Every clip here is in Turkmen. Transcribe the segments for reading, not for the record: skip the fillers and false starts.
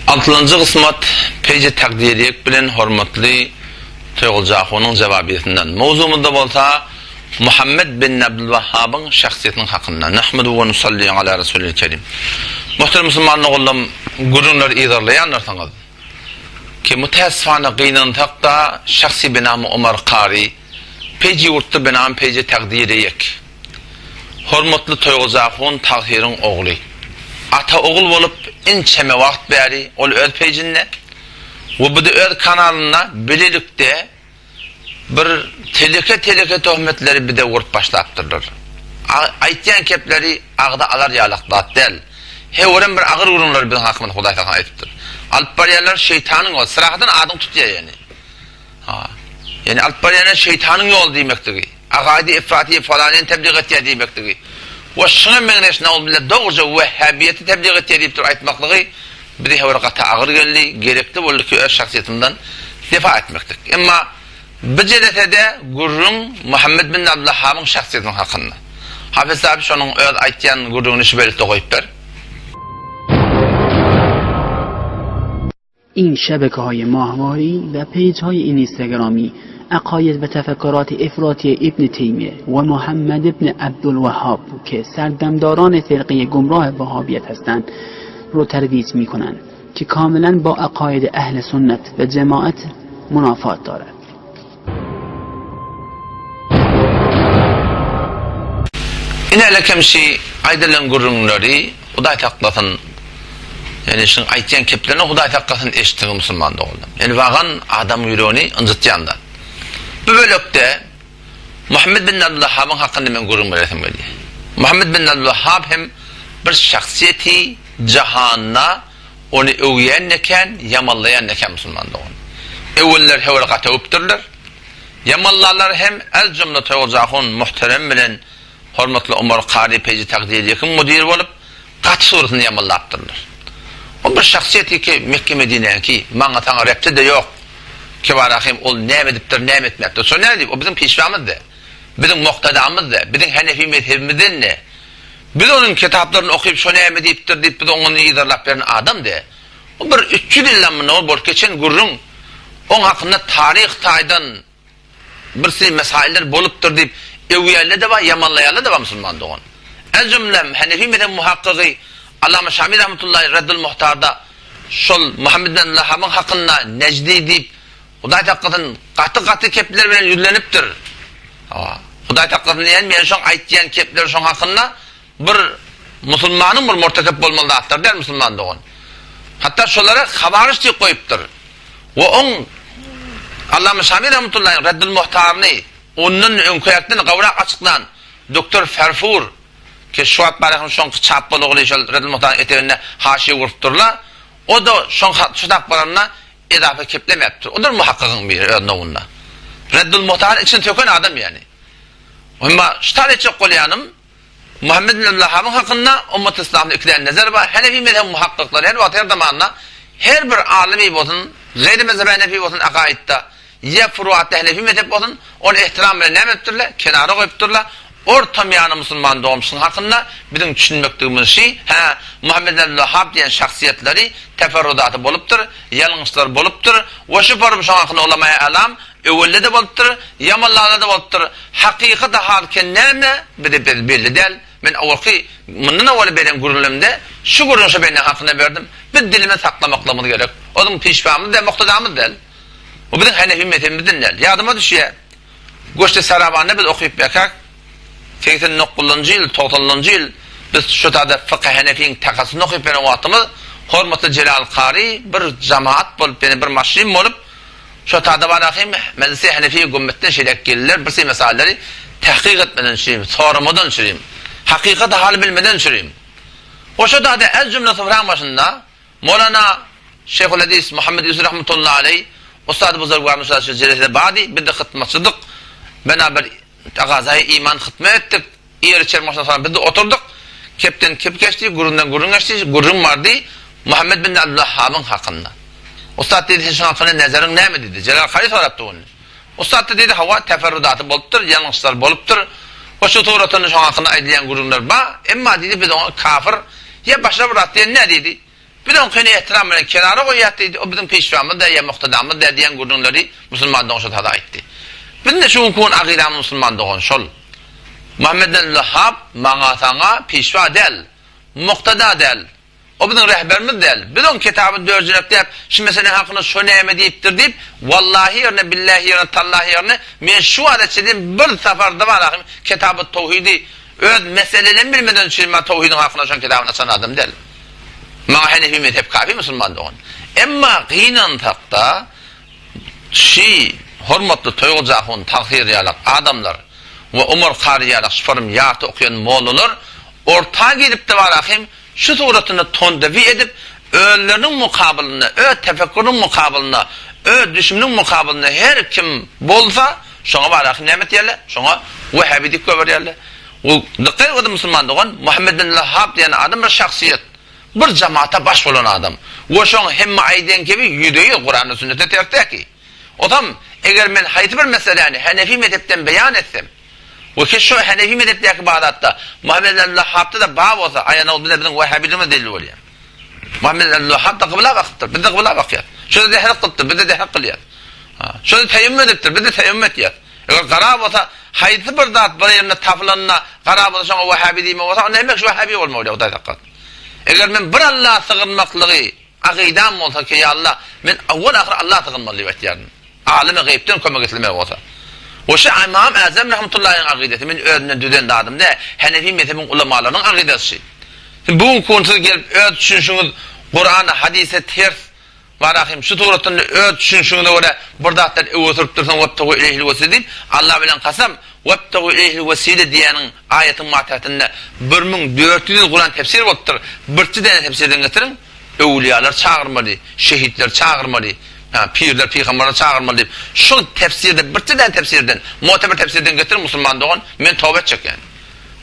Altynjy gysmat Peýji Takdyriýek bilen hormatly Toýguly Jahunyň jawabiýesinden. Mowzugymyzda bolsa Muhammet bin Abdulwahhabyň şahsyýetiniň hakynda. Nahmedu we nusalli ala Rasulil Kerim. Muhterem musulman doganlarym, gürrüňleri yzarlaýandyrsyňyz. Ki mütäessifana gynansak-da şahsy binamy Omar Kary, Peýji ýurtda binamy Peýji Takdyriýek. Hormatly Toýguljahun Tagsyryň ogly. Ata-ogul bolup inçeme wagt bäri ol öz peýjinde we bu-da öz kanalynda bilelikde bir teleke-teleke töhmetleri bize urup başlapdyrlar. Aýtýan kepleri agza alar ýalak zat däl. Hewerem bir agyr gürrüňleri biziň hakymyzda Hudaý saklasyn aýdypdyr. Alyp barýanlar şeýtanyň ýoly, syrahatdan adyň tutýar ýöne. Ha. Ýani alyp barýanlar şeýtanyň ýoly diýmekdigi. Agaýdy efraty falanyny teblig etýär diýmekligi we şuňa meňzeş nauzubilla dogruja wehhabiýeti teblig etýär diýip durup aýtmaklygy bize höwür gaty agyr geldi, gerekli boldy ki öz şahsyýetimden defa etmeklik. Emma bu jelesede gürrüň Muhammet bin Abdulwahabyň şahsyýetiniň hakynda. Hafez sahyp şonuň öz aýtýan gürrüňini şu bölekde goýup ber. این شبکه های ماهواری و پیج های اینستاگرامی عقاید و تفکرات افراطی ابن تیمیه و محمد ابن عبدالوهاب که سردمداران فرقه گمراه وهابیت هستند رو ترویج می کنند که کاملا با عقاید اهل سنت و جماعت منافات دارد. Ine kemşi aýdylan gürrüňleri Hudaý saklasyn ýani şuň aýtýan keplerini Hudaý saklasyn eşitdigi musulman doganlar. Ýani wagan adam ýüregini ynjytýan zat. Bu bölekde Muhammet bin Abdulwahabyň hakynda men gürrüň beresim gelýär. Muhammet bin Abdulwahab hem bir şahsyýeti jahanda ony öwýän-de kän, ýamanlaýan-da kän musulman dogan. Öwenler höwür gaty öwüpdirler. Ýamanlanlar hem az jumla Toýgujahun muhterem bilen Hormatly Omar Kary Peji Takdyr ýekin müdiri bolup, gaty suratyny ýamanlapdyrlar. Ol bir şahsyýet ki, Mekge-Medinäňki, maňa-saňa repti-de ýok. Kibarahym ol näme edipdir, näme etmäpdir. Şo näme diýip, o biziň pişwamyz-da, biziň muktadamyz-da, biziň henefi mezhebimizden-de. Biz onuň kitaplaryny okyp, şo näme diýipdir diýip, biz oňa yzarlap beren adam-da. O bir 300 ýyldan mundan ozal bolup geçen gürrüň. Oň hakynda taryh taýdan Bir sürü mesailler bolupdyr diýip öwýänler-de bar, ýamanlaýanlar-da bar musulman dogan. Ez jümlem Henefi mezhebi muhakkygy Allama Şami rahmetullahi Reddul Muhtarda şol Muhammed bin Lahabyň hakynda Nejdi diýip Hudaý saklasyn gaty-gaty kepler bilen ýüzlenipdir. Hawa. Hudaý saklasyn diýen men şoň aýtýan kepleri şoň hakynda bir musulmanyň bir murtekep bolmaly zatlary däl musulman dogan. Hatda şolara hawaryj diýip goýupdyr. We oň Allama Şami rahmetullahyň Reddül Muhtaryny ondan öňkiräkden gowrak açyklan doktor Ferfur ki şu wagt barahym şoňky çap bolugly şol Reddül Muhtaryň eteginde haşiýe urupdyrlar. O-da şoň şu tap baranda edafa keplemäpdir. O-da muhakkygyň biri öz nowunda. Reddül Muhtaryň içini söken adam ýani. Emma şu tap etjek bolýanym Muhammet ibn Abdulwahabyň hakynda ummaty yslamda iki däne nezer bar. Henefi mezhebi muhakkyklary her wagt her zamanda her bir alymy bolsun, gaýry mezhebe henefi bolsun akaidda ýa furuatda henefi mezhep bolsun, ony ehtiram bilen näme edipdirler? Kenara goýupdyrlar. Ortamýany musulman dogumçysyň hakynda biziň düşünmekligimiz şi, hä, Muhammet ibn Abdulwahab diýen şahsyýetleri teferrudaty bolupdyr, ýalňyşlary bolupdyr we şu forum şoň hakynda ulamaýy alam Öwelde-de bolupdyr, ýamanlarda-da bolupdyr. Hakykat hal ken näme, bize belli däl. Men owalky, mundan owaly beren gürrüňlerimde şu gürrüňi şo bende hakynda berdim. Biz dilimizi saklamaklygymyz gerek. Ozuň pişwamyz däl, muktadamyz däl. Bu biziň henefi mezhebimizden däl. Ýadyma düşýär, Göçde Sarabanda biz okyp ýakäk, 89-njy ýyl, 90-njy ýyl biz şu tada fykh henefiň takassyny okyp ýören wagtymyz hormatly Jelal kary bir jamaat bolup, ýani bir maşyn bolup, Şo tada barahym mejlisi Henefi gümmetden şeýläk geldiler, bir mesailleri tahkyk etmeden çürim, soramadan çürim, hakykaty haly bilmeden çürim. O şo tada ez jümle sofraň başynda Molana Şeýhul Hadis Muhammed Ýusuf rahmetullahi aleý, Ustady Buzurgwarymyz şo jelesede bardy, biz-de hytmatçydyk. Bena bir tagazaýy iman hytma etdik. Iýer içer başyndan soň biz-de oturdyk. Kepden kep geçdi, gürrüňden gürrüň geçdi, gürrüň bardy Muhammet bin Abdulwahabyň hakynda. Ussat diýdi, sen şuň hakynda nezeriň näme diýdi. Jelal Kary sorapdy ony. Ussat-da diýdi, hawa, teferrudaty bolupdyr, ýalňyşlar bolupdyr. We şu suratynda şoň hakynda aýdylýan gürrüňler bar. Emma diýdi, biz oňa kafir ýa başga bir zat diýen nä diýdi. Biz oňkyny ehtiram bilen kenara goýýas diýdi. O biziň peşwamyz däl ýa muktadamyz däl diýen gürrüňleri musulman dogan şo tada aýtdy. Biziň-de şu günki gün akydamyz musulman dogan şol. Muhammet ibn Wahhab maňa-saňa peşwa däl, muktada däl. O biziň rehberimiz däl. Biz oň kitabyny dörjelekläp, şu meseläň hakynda şo näme diýipdir diýip, wallahy ýerine, billahi ýerine, tallahy ýerine men şu wagta çenli bir sapar-da bar ahym Kitabu Towhidi öz meselelerimi bilmeden üçin men towhidiň hakynda şoň kitabyny açan adam däl. Maňa henefi mezhep kafi musulman dogan. Emma gynansakda şi hormatly Toýguly Ahun tagsyr ýalak adamlar we Omar Kary ýalak şyparym ýarty okaýan mollalar orta giripde bar ahym şu suratynda tondebi edip özleriniň mukabylynda öz tefekküriniň mukabylynda öz düşüminiň mukabylynda her kim bolsa şoňa bar ahym näme etýärler şoňa wehhabi diýip goýberýärler. Dykgat ediň musulman dogan Muhammed bin Wahhab diýen adam bir şahsyýet. Bir jamata baş bolan adam. We şoň hemme aýdýan kebi ýüzde-ýüz Kuranda sünnete ters däki. Otam eger men haýsy bir meseläni Henefi mezhepden beýan etsem we ki şo Henefi mezhepdäki badatda Muhammed ibn Abdulwahhabda-da bar bolsa aýanogda biziň wehhabiligimiz delil bolýar. Muhammed ibn Abdulwahhab-da kybla bakypdyr, biz-de kybla bakýas. Şo-da dehrik kylypdyr, biz-de dehrik kylýas. Şo-da teýemmüm edipdir, biz-de teýemmüm etýäs. Eger gara bolsa, haýsy bir zat bir ýerinde tapylanda gara bolsa şoňa wehhabi diýmek bolsa, onda hemme kişi wehhabi bolmaly bolýar, Hudaý saklasyn. Eger men bir Allaha sygynmaklygy akydam bolsa ki, ýa Allah, men awwal-ahyr Allaha sygynmaly diýip aýtýardym. Alymy gaýypdan kömek islemek bolsa. We şu Ymam Äzem rahmetullahyň akydasy, men özümden düzen zadym däl, Henefi mezhebiň ulamalarynyň akydasy şu. Siz bu günki gün siz gelip öz düşünişiňiz Kurana, hadise ters Barahym, şu suratynda öz düşünişiňize görä bir zatlar öňe sürüp dursaň Webtegu ileyhil wesile diýip, Allah bilen kasam, Webtegu ileyhil wesile diýýäniň aýatyň matätinde 1400 ýyl Kuran tefsir bolupdyr, birçe däne tefsirden getiriň, öwlüýalar çagyrmaly, şehitleri çagyrmaly, pirler, pygamberleri çagyrmaly diýip, şol tefsirde birçe däne tefsirden, muteber tefsirden getiriň musulman dogan, men toba etjek ýani.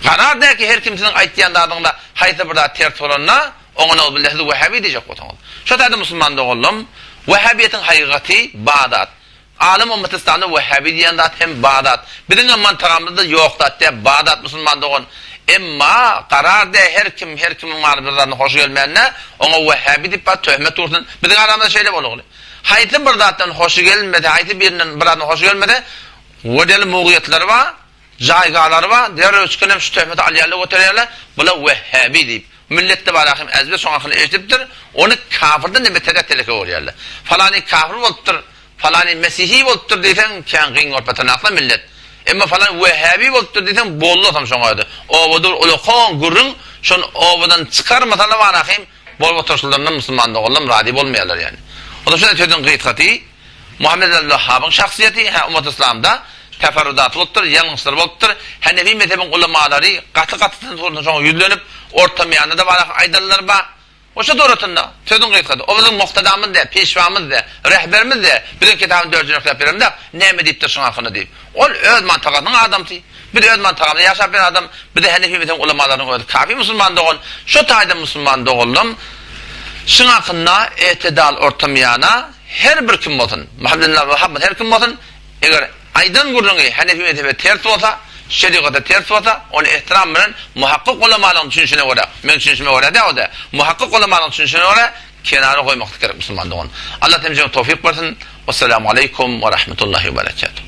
Garar däl ki her kim siziň aýtýan zadyňyza haýsy bir zat ters bolanda, Oňa nowzbillah siz wehhabi diýjek bolsaňyz. Şo taýda musulman doganlarym, wehhabiýetiň hakykaty bar zat. Alym ümmet islamda wehhabi diýen zat hem bar zat. Biziňem mantagamyzda ýok zat däl, bar zat musulman dogan. Emma garar däl her kim her kimiň maly bir zadyna hoşy gelmände oňa wehhabi diýip bar töhmet ursun. Biziň aramyzda şeýle bolugly. Haýsy bir zatdan hoşy gelmese, haýsy birinden bir zatdan hoşy gelmese, wedeli mugyýetleri bar. Jaýgalary bar, derrew çykan hem şu töhmeti alýarlar göterýärler, bula wehhabi diýip. Milletde bar ahim ezber şoň akyly eşidipdir, ony kafirden-de beterräk teleke görýärler. Falany kafir bolupdyr, falany mesihi bolupdyr diýseň, kän gyn görüp ýatanakla millet. Emma falan wehhabi bolupdyr diýseň, boldy otam şoň özi. Obada bir ulakan gürrüň, şony obadan çykarmasalar bar ahim, bolup oturyşlaryndan musulman doganlarym razy bolmaýarlar ýaly. Onda şunday sözüň gysgasy, Muhammet ibn Abdülwahhabyň şahsyýeti, hä, ummaty yslamda teferrudaty bolupdyr, ýalňyşlary bolupdyr. Henefi mezhebiň ulamalary gaty-gatysyny suratynda şoňa ýüzlenip, ortamyýanda-da bar, aýdanlary bar. We şu suratynda, sözüň gysgasy, o biziň muktadamyz däl, peşwamyz däl, rehberimiz däl, biziň kitabyny dörjerekläp beremzok, näme diýipdir şuň hakynda diýip. Ol öz mantagasynyň adamsy. Biz öz mantagamyzda ýaşap ýören adam, bize Henefi mezhebiň ulamalarynyň özi kafi musulman dogan. Şu taýda musulman doganlarym şuň hakynda etidal ortamyýana her bir kim bolsun, Muhammed ibn Abdulwahhab bolsun, her kim bolsun, eger aýdan gürrüňi Henefi mezhebe ters bolsa, şerigata ters bolsa, ony ehtiram bilen muhakkyk ulamalaryň düşünişine görä, meň düşünişime görä däl o-da, muhakkyk ulamalaryň düşünişine görä kenara goýmaklyk gerek musulman dogan. Allah hemmämize towfyk bersin. Wessalamu aleýkum we rahmetullahi we berekatuh.